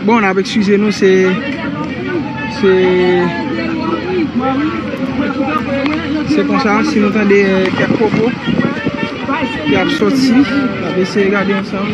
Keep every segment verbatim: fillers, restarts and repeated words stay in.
Bon, n ap eskize nou, se, se, se konsa, si nou tande, eh, kèk pwopo ki ap sòti, n ap eseye gade ansanm.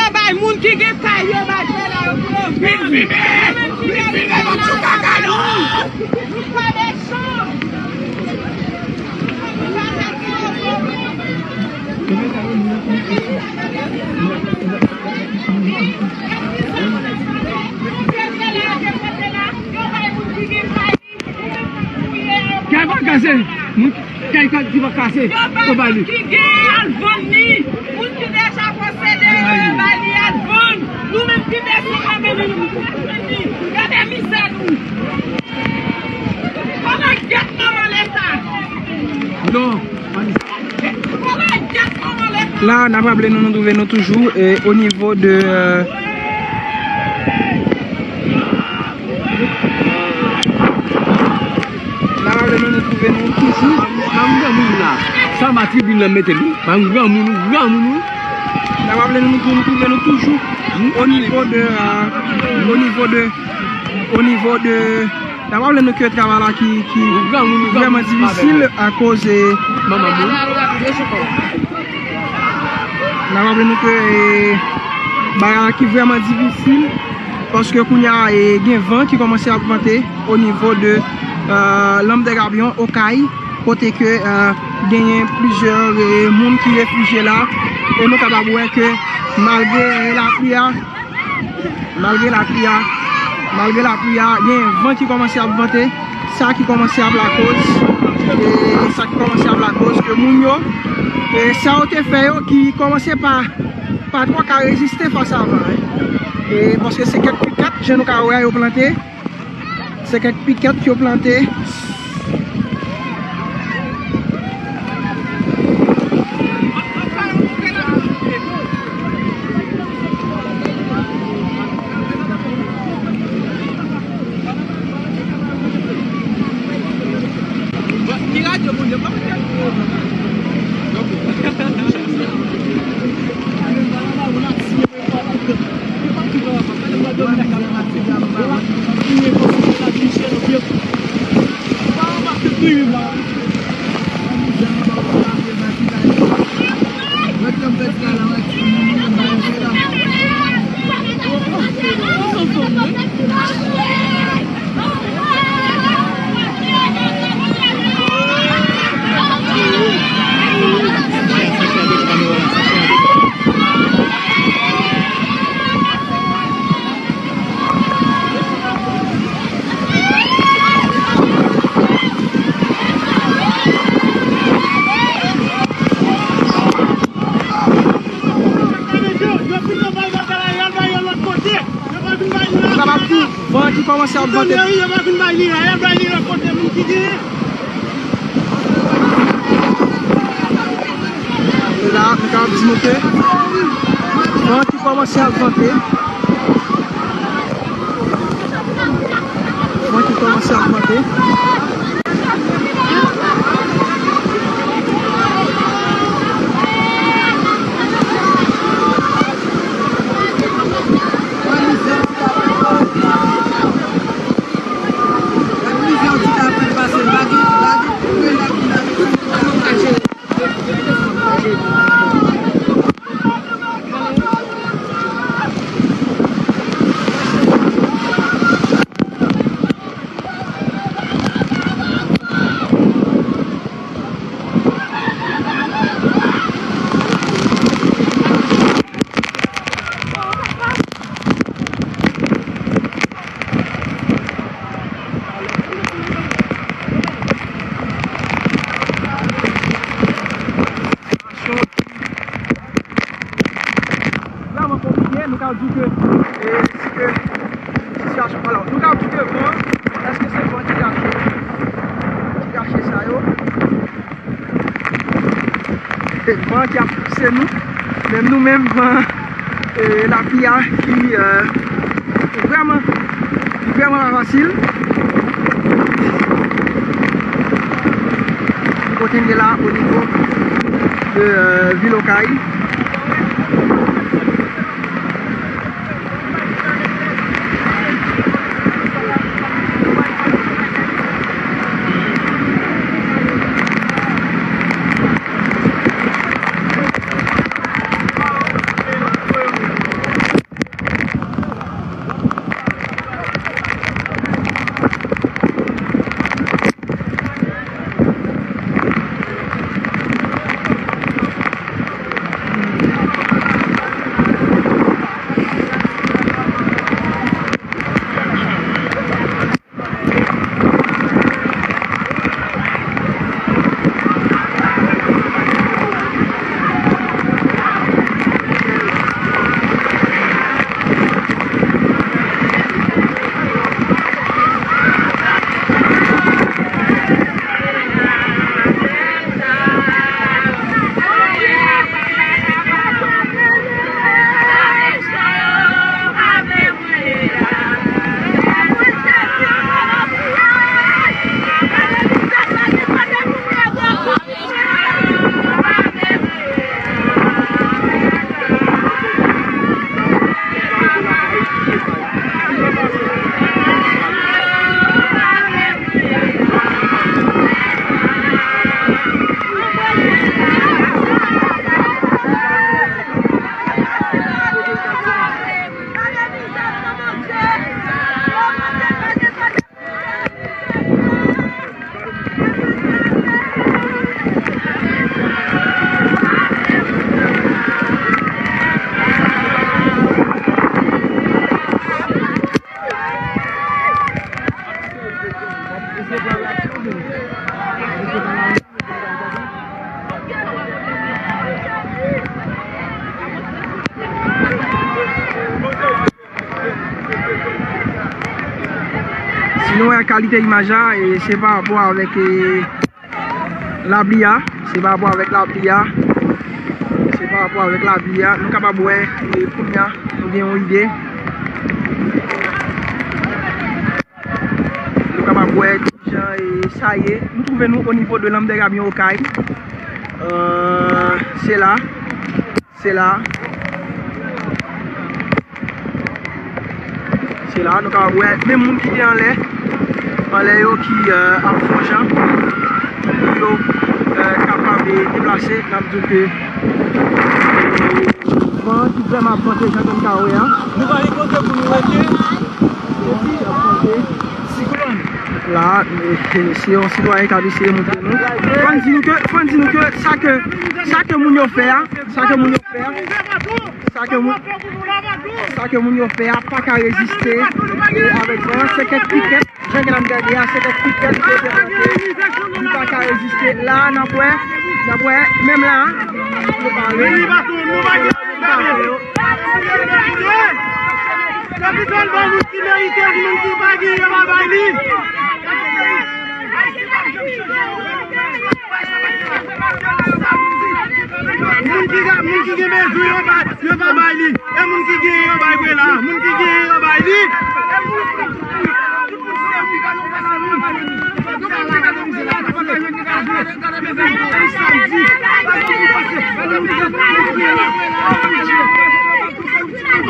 Yo bay moun ki gen kay, yo bay pèlen yo pou yo viv. Nou menm ki gen kay la, nou pa mechan. Kay pa kase. Moun kay ki pa kase, yo ba li. Ki gen, al vann li. Moun ki deja posede yo, yo ba li, al vann. Nou menm ki bezwen, nou pa vann li. Gade mizè nou. Kòman gèt manman Leta? Non. Kòman gèt manman Leta? La, n ap raple nou, nou twouve nou toujou, eh, o nivo de, eh, N ap raple nou, nou twouve nou toujou. Pa yon granmoun la. Sa matribin nan mete li. Pa yon granmoun, ou granmoun, wi. N ap raple nou, nou twouve nou toujou o nivo de, eh, o nivo de, o nivo de, n ap raple nou ke travay la ki, ki vrèman difisil akoz, eh, manman moun. N ap raple nou ke, eh, bagay la ki vrèman difisil, paske kounye a, eh, gen van ki kòmanse ap vante o nivo de, eh, Lanm dè Gabyon, Okay, kote ke, eh, genyen plizyè, eh, moun ki refijye la, e nou kapab wè ke malgre, eh, lapli a, Malgre lapli a, malgre lapli a, gen van ki kòmanse ap vante, sa ki kòmanse ap lakoz, e sa ki kòmanse ap lakoz ke moun yo, e sa yo te fè yo ki kòmanse pa, pa twò ka reziste fas a van, en. E paske se kèk pikèt, jan nou ka wè yo plante, Se kèk pikèt yo plante. Yo kapab di van ki kòmanse ap vante. E la, nou kapab di nou ke van ki kòmanse ap vante. Van ki kòmanse ap vante. Van ki ap pouse nou, menm nou menm, van, e, lapli a ki, e, vrèman, vrèman pa fasil. Kote n ye la, o nivo de, e, vil Okay. Si nou wè kalite imaj la, e, se pa rapò avèk, e, lapli a, se pa rapò avèk lapli a, se pa rapò avèk lapli a. Nou kapab wè, e, kounye a, nou gen yon ide. Nou kapab wè kijan, e, sa ye. Nou twouve nou o nivo de Lamdè Gabyen Okay. E, se la. Se la. Se la, nou kapab wè menm moun ki te anlè, anlè yo ki, e, ap fè yon jan pou yo, e, kapab, e, deplase. N ap di w ke van an ki vrèman ap vante jan ke n ka wè a. Nou pa gen kote pou nou rete. Epi, ap vante. Siklòn. La, e, se yon sitwayen k ap eseye montre nou. Fò n di nou ke, fò n di nou ke sa ke, sa ke moun yo fè a, sa ke moun yo fè a, sa ke moun, sa ke moun yo fè a pa ka reziste, e, avèk van an. Se kèk pikèt, jan ke n ap gade a, se kèk pikèt ki te plante, li pa ka reziste. La, n ap wè, n ap wè, menm la, yo pa ale. Kapitòl ban moun ki merite l, moun ki pa gen, yo pa bay li. Moun ki gen, moun ki gen bezwen, yo pa, yo pa bay li. E moun ki gen, yo bay bwe la. Moun ki gen, yo bay li.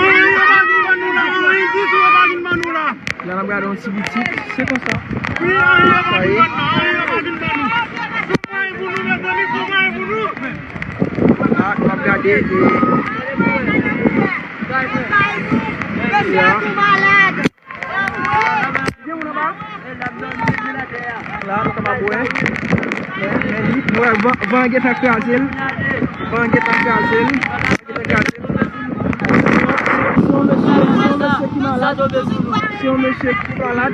Anyen yo pa vin ban nou la, anyen ditou yo pa vin ban nou la. La n ap gade yon ti boutik, se konsa. Wi, anyen yo pa vin ban nou, anyen yo pa vin ban nou. Fè mwayen pou nou, mezanmi, fè mwayen pou nou. La n ap gade, e, la. Gen moun anba? La, nou kapab wè. Men, men li, nou wè van, van an gentan kraze l. Van an gentan kraze l. Van an gentan kraze l. Se, se, se yon mesye, se yon mesye ki malad. Se yon mesye ki malad.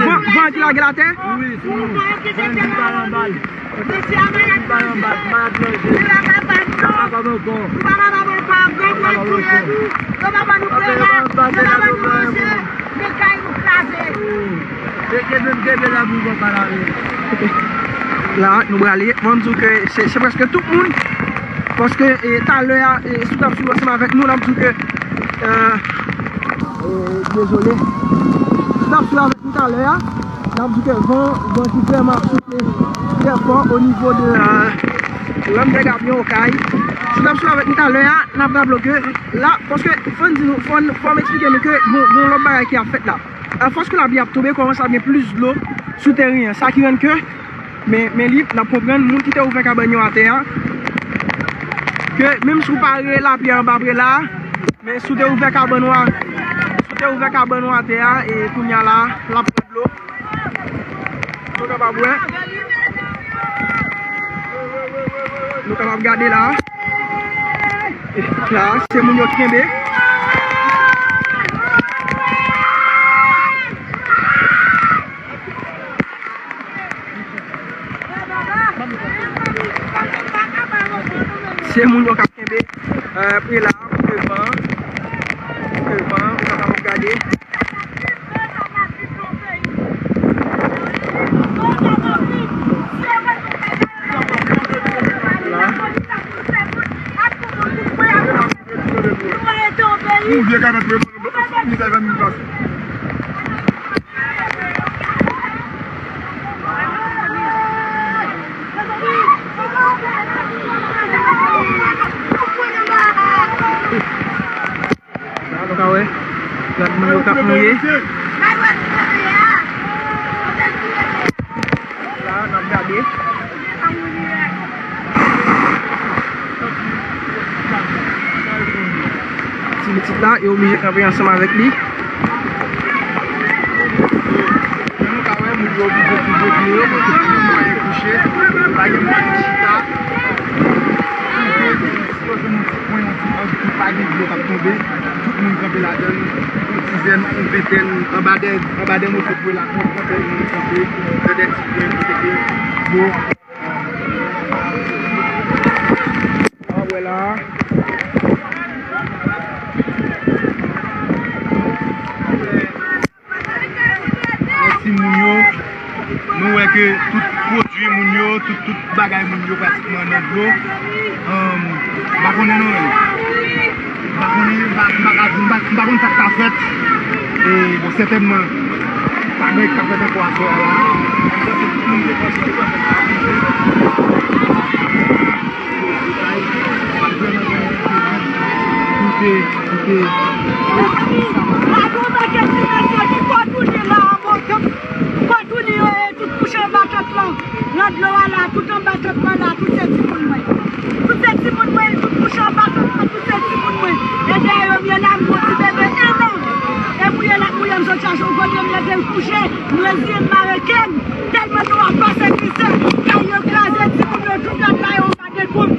Van, van ki lage l atè? Wi, wi. Van ki pale anba l. Mesye a malad manje. Li pa kapab non. Li pa kapab ankò. Li pa kapab ankò. Gang yo touye nou. Yo pa ban nou peye. Yo pa ban nou manje. Men kay nou kraze. Wi. Mesye menm kenbe la pou van pa lave. La, nou prale. Bon, m di w ke se, se prèske tout moun. Paske, e, talè a, e, si w t ap swiv ansanm avèk nou, n ap di w ke, e, e, dezole. Si w t ap swiv avèk nou talè a, n ap di w ke van, van ki vrèman ap soufle trè fò o nivo de, e, Lanm dè Gabyon Okay. Si w t ap swiv avèk nou talè a, n ap raple w ke la, paske fò n di nou, fò n, fò m eksplike nou ke gon, gon lòt bagay ki ap fèt la. Afòs ke lapli ap tonbe, kòmanse ap gen plis dlo sou teren an. Sa ki rann ke Men, men li, n ap konprann moun ki te ouvè kabann yo atè a, ke menm si w pare lapli a anba prela, men si w te ouvè kabann ou a, si w te ouvè kabann ou atè a, e kounye a la, l ap pran dlo. Nou kapab wè. Nou kapab gade la. La, se moun yo ki kenbe. Se moun yo k ap kenbe, e, prela pou ke van, pou ke van, ou kapab gade. La. Ou vye ka mèt reponn, nou ta fè nou pase. La, nou ka wè, lòt moun yo k ap mouye. La, n ap gade. Ti pitit la, yo oblije kanpe ansanm avèk li. Jan nou ka wè, moun yo oblije kouvri pye yo, paske timoun mwen kouche, pa gen moun ki chita. Sipoze gen yon ti pwen, yon ti ang pou pa gen dlo k ap tonbe. Tout moun kanpe ladan l, yon dizèn, yon ventèn, anba dè, anba dè moso pwen la, tout moun kanpe, yon moun kanpe nan dè ti pwen kote ke dlo. An wè la. Timoun yo, nou wè ke tout pwodui moun yo, tout, tout bagay moun yo pratikman nan dlo. Ahn, m pa konnen non, men m pa konnen, m pa, m pa ka di, m pa, m pa konn sa k ka fèt. E, bon, sètènman, pa gen k ap fèt ankò aswè a la. Sa se tout moun te panse se pa fèt. Koute, koute. Mezanmi, pa gen yon pakèt ti mesye ki kò tounen la, bon, kò tounen yo, e tout kouche anba tant lan. Nan dlo a la, tout anba tant lan la, tout se timoun mwen. Tout se timoun mwen, tout kouche anba tant lan, tout se timoun mwen. E dèyè yo, m ye la, m gon ti bebe en an. E mouye l ap mouye m, jodi a, jan w kote m leve m kouche, m reziye m, m arete m. Tèlman nou ap pase mizè, kay yo kraze, timoun yo tou gad la, yo pa gen koub.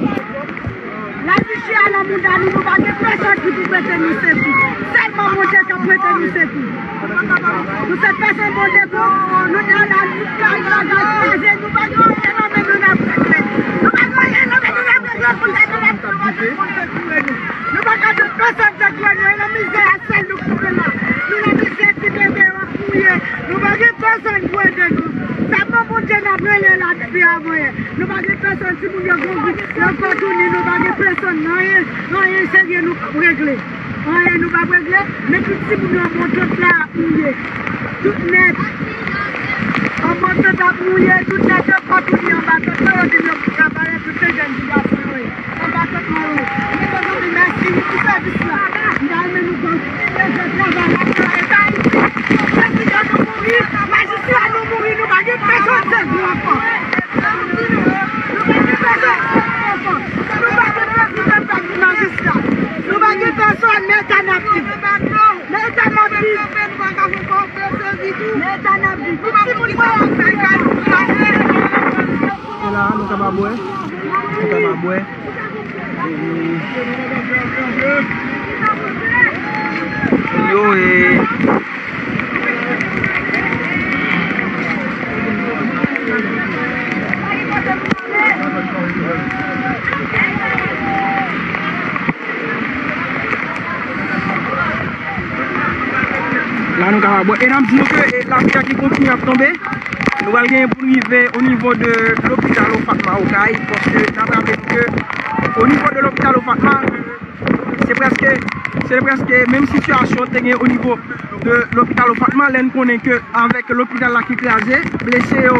Lavi chè a nan mouda nou, nou pa gen pèsòn ki pou prete nou sekou. Sèlman Bondye k ap prete nou sekou. Nou se pèsòn Bondye tou, nou te la, nou kay bagay kraze, nou pa gen anyen nan men nou n ap regle. Nou pa gen anyen nan men nou n ap regle pou n ta gen laptòp, nou pa gen moun sekoure nou. Nou pa ka jwenn pèsòn sekoure nou, e nan mizè a sèl nou k twouve la. Nou nan mizè ti bebe yo ap mouye, nou pa gen pèsòn pou ede nou. Sèlman Bondye n ap rele la depi avanyè. Nou pa gen pèsòn, timoun yo grangou, yo kò tounen, nou pa gen pèsòn, anyen, anyen serye nou p ap regle. Anyen nou p ap regle, men tout timoun yo anba tant la ap mouye. Tout nèt. Anba tant ap mouye, tout nèt yo kò tounen anba tant la, yo di m yo pou ka parèt, tout se jèn ti gason yo ye. Anba tant la yo ye. Mezanmi, mèsi pou sèvis la. M ta renmen nou kontinye fè travay la, travay Ayiti. Prezidan nou mouri, majistra nou mouri, nou pa gen pèsòn sekou ankò. Nou pa gen pèsòn sekou ankò. Nou pa gen prezidan, pa gen majistra. Nou pa gen pèsòn, men eta n ap viv. Men eta n ap viv. Men eta n ap viv. Tout timoun mwen. E la, nou kapab wè. Nou kapab wè. Yo, e, la, nou kapab wè. E n ap di nou ke, e, lapli a ki kontinye ap tonbe. Nou pral genyen pou n rive o nivo de lopital Ofatma Okay, paske n ap raple nou ke o nivo de lopital Ofatma, se prèske, se prèske menm sitiyasyon te gen o nivo de lopital Ofatma, lè n konnen ke avèk lopital la ki kraze, blese yo,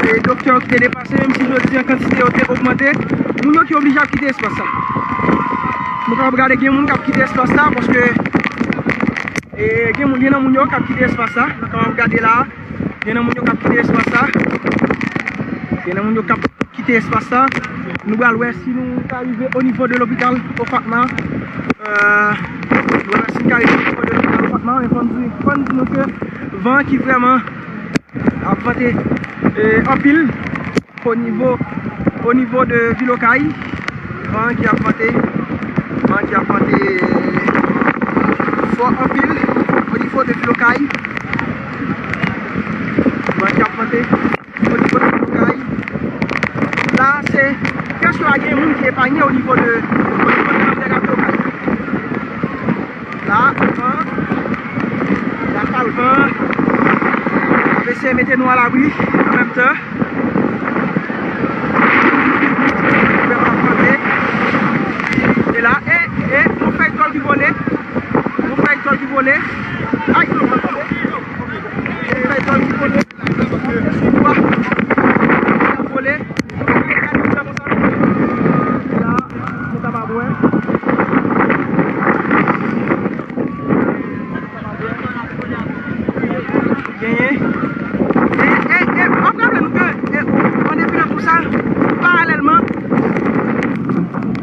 e doktè yo ki te deplase, menm si jodi an kantite yo te ogmante, moun yo ki oblije ap kite espas sa. Nou kapab gade gen moun k ap kite espas sa, paske, e, gen moun, gen nan moun yo k ap kite espas sa. Nou kapab gade la, gen nan moun yo k ap kite espas sa. Gen nan moun yo k ap kite espas sa. Nou pral wè si nou ka rive o nivo de lopital Ofatma. Euh, nou pral wè si nou ka rive o nivo de lopital Ofatma. Men fò n di, fò n di nou ke van ki vrèman ap vante, e, anpil o nivo, o nivo de vil Okay. Van ki ap vante, van ki ap vante fò anpil o nivo de vil Okay. Van ki ap vante o nivo de vil Okay. La, se prèske pa gen moun ki epanye o nivo de, o nivo de Lanmdègabyon Okay. La, van, la, sa l van. N ap eseye mete nou alabri an menm tan. Vrèman vante. E la, e, e, yon fèy tòl ki vole. Yon fèy tòl ki vole. Ay, yon fèy tòl ki vole. Vole. La, nou kapab wè. Genyen. E, e, e, m ap raple nou ke, e, an depilan tou sa, paralèlman,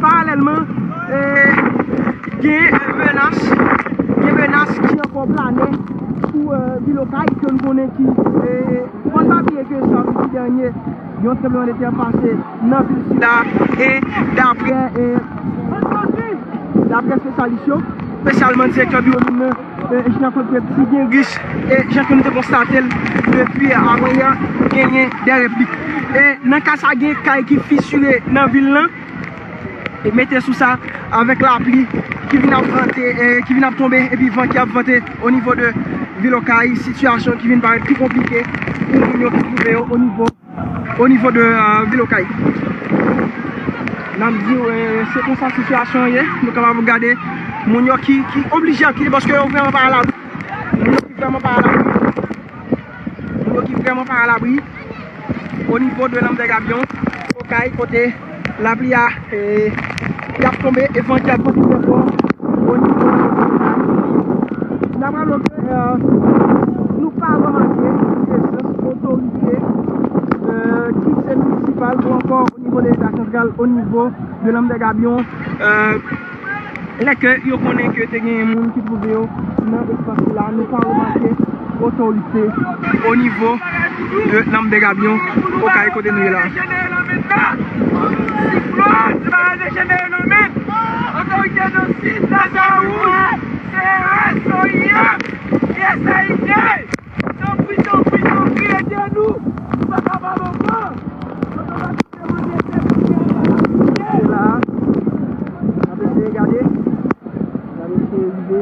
paralèlman, e, gen menas, gen menas ki ankò plane sou, e, vil Okay, ke n konnen ki, e, fò n pa bliye ke samdi dènye, yon tranblemanntè pase nan vil sila, e daprè, e, daprè espesyalis yo, espesyalman direktè biwo moun nan, e, Jean Claude Petit, gen risk, e, jan ke nou te konstate l depi avanyè, genyen de replik. E nan ka sa, gen kay ki fisire nan vil lan, e mete sou sa, avèk lapli ki vin ap vante, e, ki vin ap tonbe, epi van ki ap vante o nivo de vil Okay, sitiyasyon ki vin parèt pi konplike pou moun yo ki twouve yo o nivo, o nivo de, e, vil Okay. N ap di w, e, se konsa sitiyasyon an ye. Nou kapab gade moun yo ki, ki oblije ap kite paske yo vrèman pa alabri. Moun yo ki vrèman pa alabri. Moun yo ki vrèman pa alabri. O nivo de Lanmdègabyon, Okay, kote lapli a, e, y ap tonbe, e van ki ap vante trè fò. O nivo, n ap raple ke, e, nou pa remake prezans otorite, e, ki se minisipal ou ankò o nivo de Leta santral, o nivo de Lanmdègabyon, e, lè ke yo konnen ke te genyen moun ki twouve yo nan espas la, nou pa remake otorite o nivo de Lanmdègabyon, Okay, kote nou ye la. Siklòn, se pa dejenere non, men otorite nan Sid, Lazawouz, C R S, O I M, U S A I D. Tanpri, tanpri, tanpri, ede nou. Nou pa kapab ankò. Otorite mande ede pou nou. Se la. N ap eseye gade. N ap eseye rive.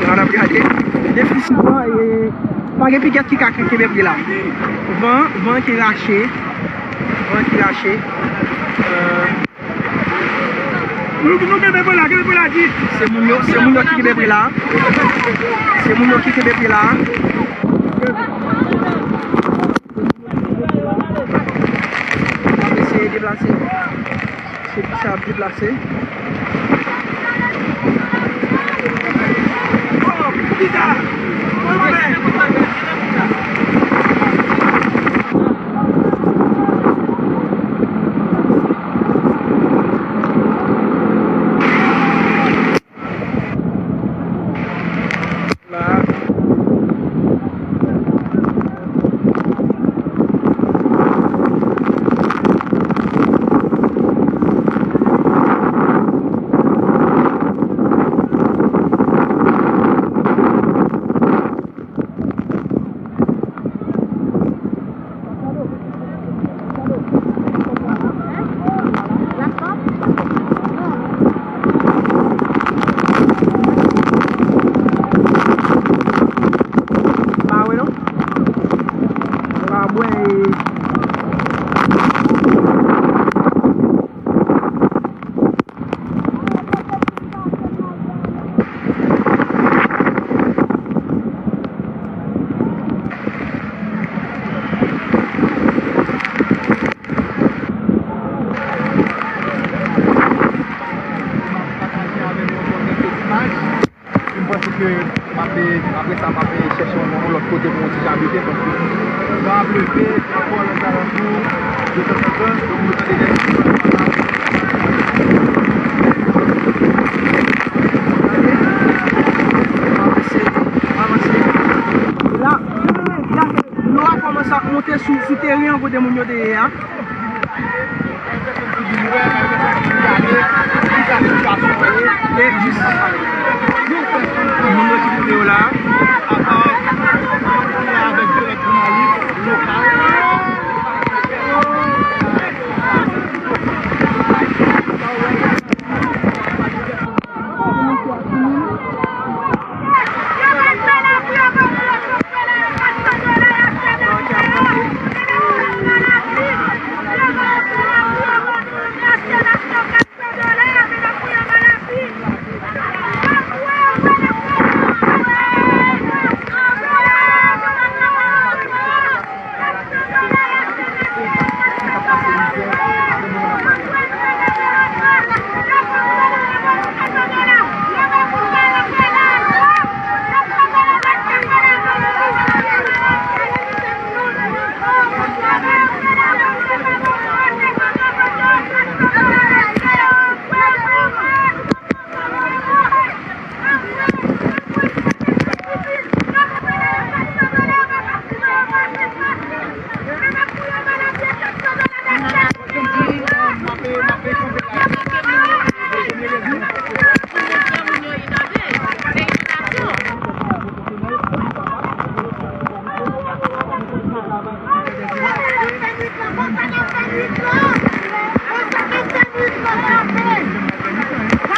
La n ap gade. Definitivman, e, pa gen pikèt ki ka kenbe pri la. Van, van ki rache. Van ki rache. E, nou, nou kenbe pri la, kenbe pri la, di. Se moun yo, se moun yo ki kenbe pri la. Se moun yo ki kenbe pri la. N ap eseye deplase. Se pou sa ap deplase. La. Ke m ap, apre sa, m ap chèche yon, yon lòt kote pou yon ti jan abite. Donk, van ap leve, ankò lòt alantou, de tanzantan, donk nou tande nèg ki pran la. Avanse, avanse. La, la, dlo a kòmanse ap monte sou, sou teren an kote moun yo te ye a.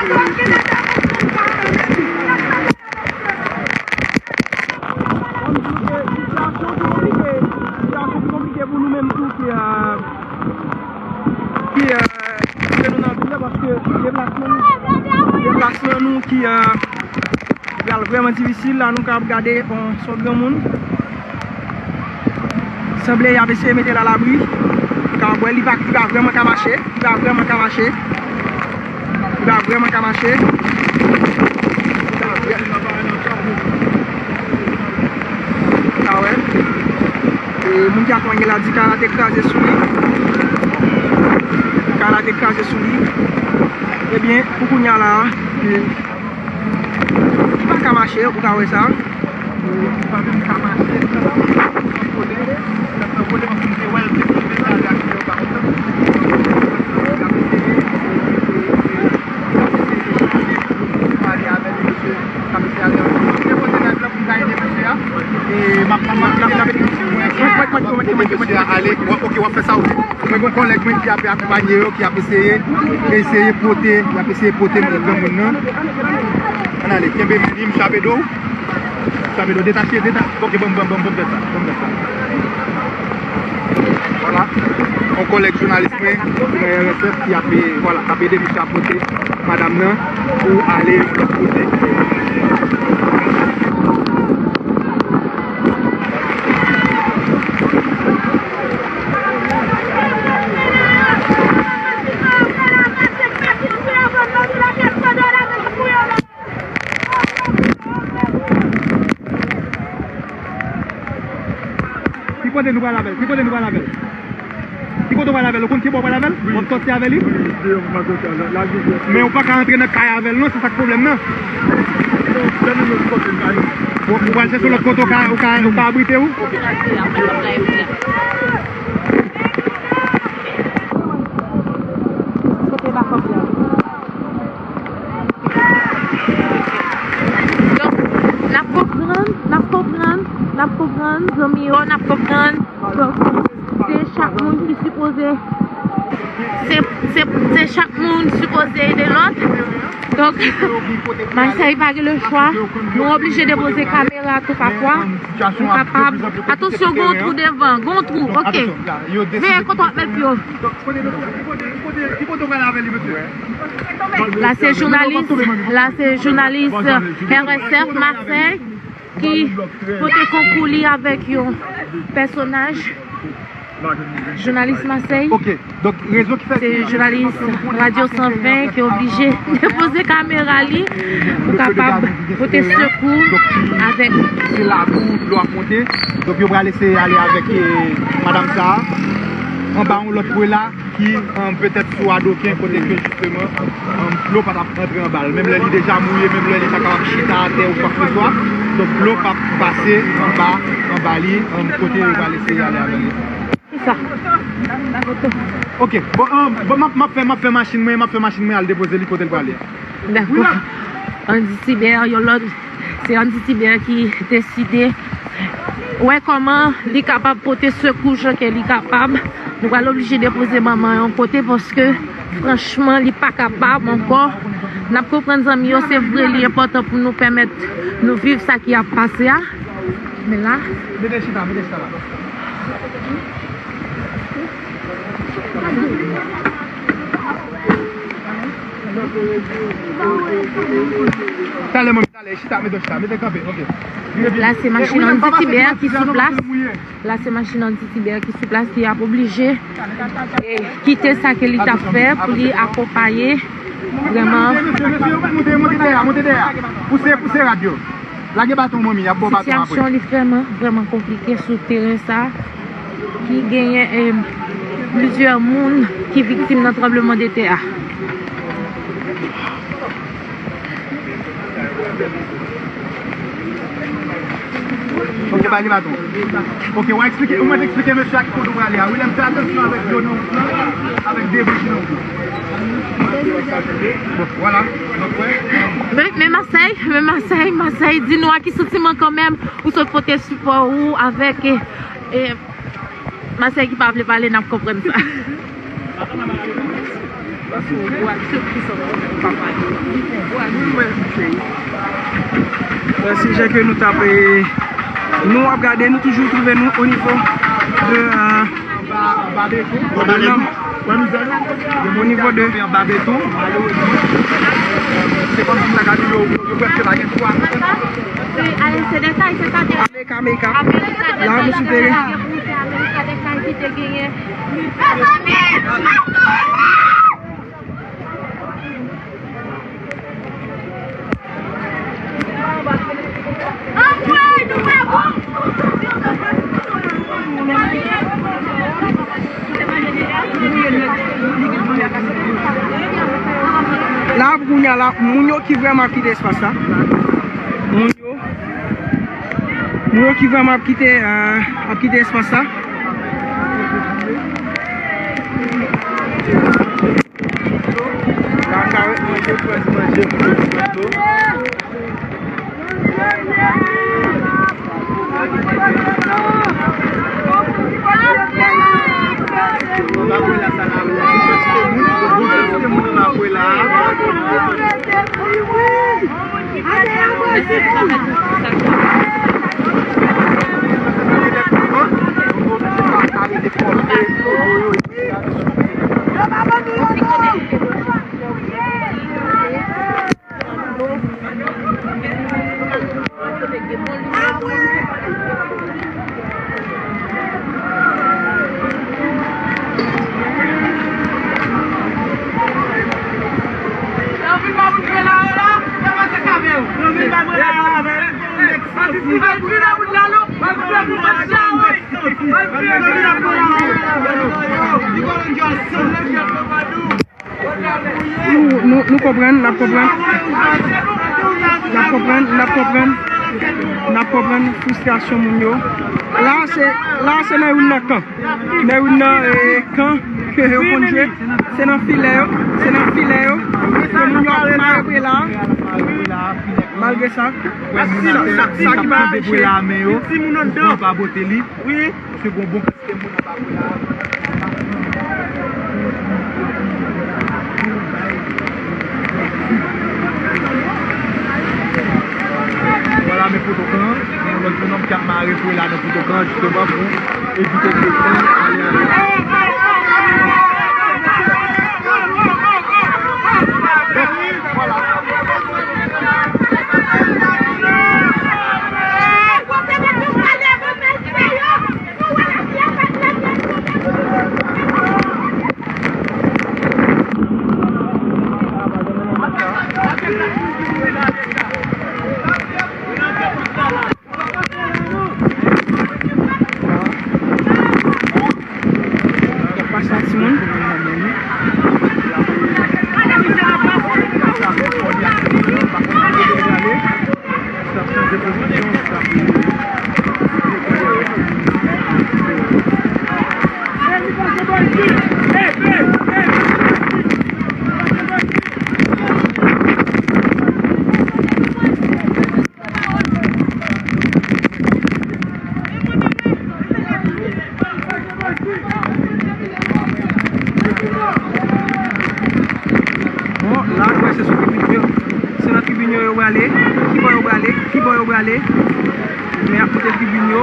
Kòm di, e, sitiyasyon ki konplike, sitiyasyon ki konplike pou nou menm tou ki, e, ki, e, ke nou nan vil la, paske deplasman nou, deplasman nou ki, e, pral vrèman difisil. La, nou ka ap gade, bon, se yon granmoun. Sanble y ap eseye mete l alabri. Ka wè li pa, li pa vrèman ka mache. Li pa vrèman ka mache. Li pa vrèman ka mache. Li pa vrè-, ka wè. E, moun ki akonpanye la di kay la te kraze sou li. Kay la te kraze sou li. Ebyen, pou kounye a la, e, li pa ka mache, ou ka wè sa. Li pa menm ka mache, li pa menm ka kole, li pa kole, paske m te wè l te tonbe talè a, ki te yo pa kontan. L ap eseye, l ap eseye pale avè l, mesye, l ap eseye ale. M te poze nèg la pou m ka ede mesye a. E m ap, m ap, m ap, m ap ede mesye a ale. Ok, w ap fè sa, ok. Mwen gen yon kòlèg mwen ki ap akonpanye yo, ki ap eseye, eseye pote, y ap eseye pote granmoun nan. Ann ale, kenbe men li, m chape do. M chape do, detache, detache. Ok, bon, bon, bon, bon, fè sa, bon, fè sa. Vwala. Yon kòlèg jounalis mwen, ki nan R S F, ki ap, vwala, ap ede misye ap pote madanm nan pou ale yon lòt kote. Ki kote nou pral avè l? Ki kote nou pral avè l? Ki kote w pral avè l? Ou konn ki bò w pral avè l? W ap sòti avè li? Men ou pa ka antre nan kay avè l non, se sa k pwoblèm nan. Ou, ou pral chèche lòt kote ou ka, ou ka, ou ka abrite w? Kote bakòp la? Donk, n ap konprann, n ap konprann, n ap konprann, zanmi yo, n ap konprann. Donk, se chak moun ki sipoze, se, se, se chak moun sipoze ede lòt. Donk, Masèy pa gen le chwa. Nou oblije depoze kamera tou pa fwa. Nou kapab. Atansyon, gon twou devan, gon twou, ok. Veye kote w ap met pye w. La se jounalis, la se jounalis R S F Masèy ki pote konkou li avèk yon pèsonaj. Jounalis Masèy. Ok. Donk, rezon ki fè se jounalis Radyo san ven ki oblije depoze kamera li pou kapab pote sekou avèk. Se la tou dlo ap monte. Donk, yo pral eseye ale avèk, eh, madanm sa a anba yon lòt prela ki, um, petèt sou adoken kote ke jisteman, um, dlo pa t ap rantre anba l. Menm lè li deja mouye, menm lè li pa kapab chita atè ou kwakseswa, donk dlo p ap pase anba, anba li, um, kote yo pral eseye ale avè li. Kisa? Ok, bon, um, bon, m ap, m ap fè, m ap fè machin mwen, m ap fè machin mwen al depoze li kote l prale a. Dakò. Andy Tibert, yon lòt, se Andy Tibert ki deside wè kòman li kapab pote sekou jan ke li kapab. Nou pral oblije depoze manman yon kote paske, franchman, li pa kapab ankò. N ap konprann, zanmi yo, se vre, li enpòtan pou nou pèmèt nou viv sa ki ap pase a. Men la. Mete chita, mete chita la. Talè, manmi, talè, chita, mete chita, mete kanpe, ok. La, se machin Andy Tibert ki sou plas. La, se machin Andy Tibert ki sou plas, ki ap oblije, eh, kite sa ke li t ap fè pou li akonpaye vrèman. Monte, monte, monte dèyè, monte dèyè. Pouse, pouse rad yo. Lage baton manmi, y ap ba w baton apre. Sitiyasyon li vrèman, vrèman konplike sou teren sa, ki genyen, eh, plizyè moun ki viktim nan tranbleman de tè a. Ok, ba li baton. Ok, w a eksplike, ou mèt eksplike mesye a ki kote w prale a. William, fè atansyon avèk dlo nan wout lan, avèk debri ki nan wout lan. Bon, vwala, donk, wè. Men, men Masèy, men Masèy, Masèy, di nou a ki santiman kanmenm ou sot pote sipò ou avèk, eh, eh, Masèy ki pa vle pale, n ap konprann sa. Sijè ke nou t ap, eh, nou ap gade, nou toujou twouve nou o nivo de, eh, o nivo de Amerika, Amerika. La, nou sou teren. La, pou kounye a la, moun yo ki vrèman ap kite espas la. Moun yo, moun yo ki vrèman ap kite, eh, ap kite espas la. La, sa ret manje, pran ti manje, moun yo ki pran dlo. Nou, nou, nou konprann, n ap konprann. N ap konprann, n ap konprann. N ap konprann fristrasyon moun yo. La, se, la, se nan youn nan kan. Nan youn nan, eh, kan ke yo konn jwe. Se nan filè yo, se nan filè yo ke moun yo ap mare prela. Malgre sa, sa, sa, sa ki pa anpeche. Wi. Paske gon bon kantite moun anba prela. Vwala, men potokan, yon lòt bonòm k ap mare prela nan potokan, jisteman, pou evite ke fè ale ale. Vwala. prale, ki bò yo prale, ki bò yo prale. Men y ap monte tribin yo.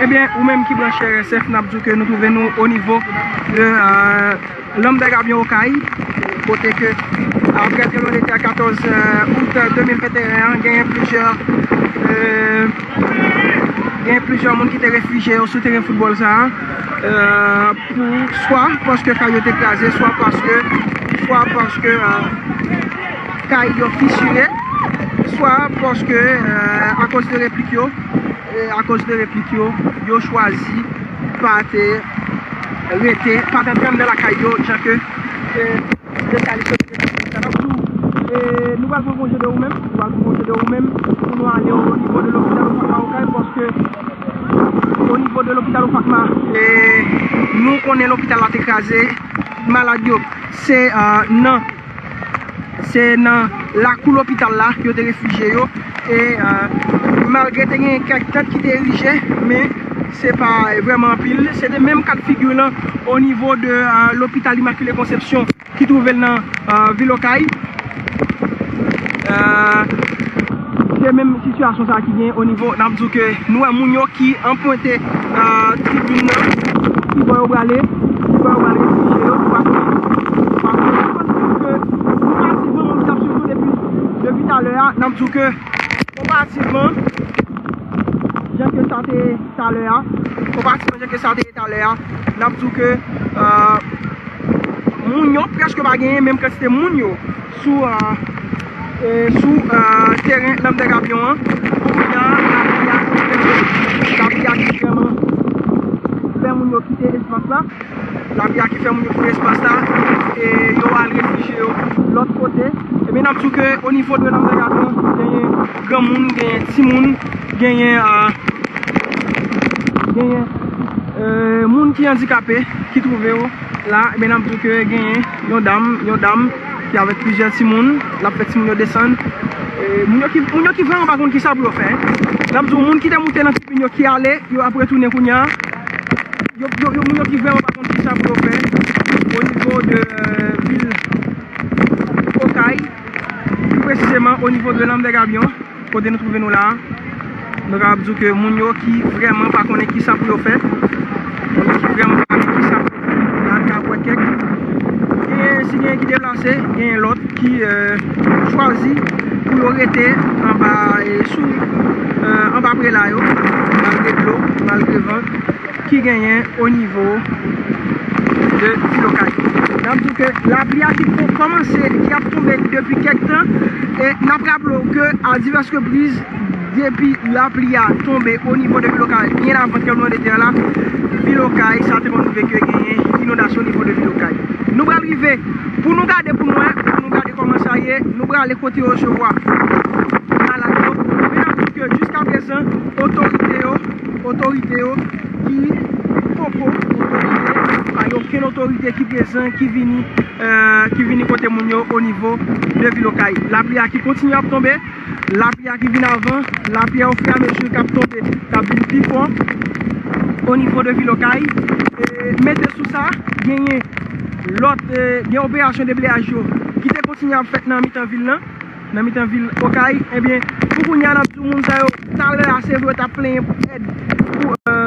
Ebyen, ou menm ki branche R S F, n ap di w ke nou twouve nou o nivo de, euh, Lanm dè Gabyon Okay, kote ke, apre tremblemanntè katòz, euh, out de mil venteyen an, genyen plizyè, euh, genyen plizyè moun ki te refijye yo sou teren foutbòl sa a, euh, pou, swa paske kay yo te kraze, swa paske, swa paske, euh, kay yo fisire, swa paske, euh, akoz de replik yo, e akoz de replik yo, yo chwazi pa te rete, pa t antre anndan lakay yo, jan ke, e, e, sa li soti nan sa n ap di w. E, nou pral pran konje de ou menm, nou pral pran konje de ou menm pou nou ale o nivo de lopital Ofakma Okay, paske o nivo de lopital Ofakma, e, nou konnen lopital la te kraze, malad yo, se, e, nan Se nan lakou lopital la yo te refijye yo. E, e, malgre te gen kèk tant ki te erije, men se pa vrèman anpil. Se te menm ka de figi lan o nivo de, e, lopital Immaculée Conception ki twouve l nan, e, vil Okay. E, se menm sitiyasyon sa a ki gen o nivo, n ap di w ke nou wè moun yo ki anpwente, e, tribin nan, ki bò yo prale, ki bò yo prale refijye yo, nou pa konnen, nou pa konnen. Nou pa di ke nou pa di moun ki t ap swiv nou depi, depi talè a, n ap di w ke konparativman, jan ke sa te talè a, konparativman jan ke sa te talè a, n ap di w ke, e, moun yo prèske pa genyen menm kantite moun yo sou, e, e, sou, e, teren Lanm dè Gabyon an. Pou kounye a, lapli a ki vrèman, lapli a ki vrèman fè moun yo kite espas la. Lapli a ki fè moun yo kite espas la. E yo al refijye yo lòt kote. Ebyen, n ap di w ke o nivo de Lanm dè Gabyon, genyen granmoun, genyen timoun, genyen, e, genyen, e, moun ki andikape, ki twouve yo la, ebyen, n ap di w ke genyen yon dam, yon dam ki avèk plizyè timoun, l ap fè timoun yo desann. E, moun yo ki, moun yo ki vrèman pa konn kisa pou yo fè. N ap di w, moun ki te moute nan tribin yo ki ale, yo ap retounen kounye a. Yo, yo, yo, moun yo ki vrèman pa konn kisa pou yo fè o nivo de, e, vil Okay, pi presizeman o nivo de Lanm dè Gabyon. Kote nou twouve nou la a, nou kapab di w ke moun yo ki vrèman pa konnen kisa pou yo fè, moun yo ki vrèman pa konnen kisa pou yo fè, la n ka wè kèk. Genyen, si genyen ki deplase, genyen lòt ki, e, chwazi pou yo rete anba, e, sou, e, anba prela yo, malgre dlo, malgre van ki genyen o nivo de vil Okay. N ap di w ke lapli a ki ko-, kòmanse, ki ap tonbe depi kèk tan, e n ap raple w ke a divès repriz, depi lapli a tonbe o nivo de vil Okay, byen avan tranblemanntè a la, vil Okay, sa te konn rive ke genyen inondasyon o nivo de vil Okay. Nou pral rive, pou nou gade, pou nou wè, pou nou gade kòman sa ye, nou prale kote yo resevwa malad yo. Men n ap di w ke jiskaprezan, otorite yo, otorite yo ki poko, otorite, pa gen okenn otorite ki prezan, ki vini, e, ki vini kote moun yo o nivo de vil Okay. Lapli a ki kontinye ap tonbe, lapli a ki vin avan, lapli a ofiramezi k ap tonbe, k ap vin pi fò o nivo de vil Okay. E mete sou sa, genyen lòt, e, gen operasyon debleyaj yo ki te kontinye ap fèt nan mitan vil lan, nan mitan vil Okay. Ebyen, pou kounye a, n ap di w moun sa yo, talè a, se vre, yo t ap plenyen pou èd, pou, e,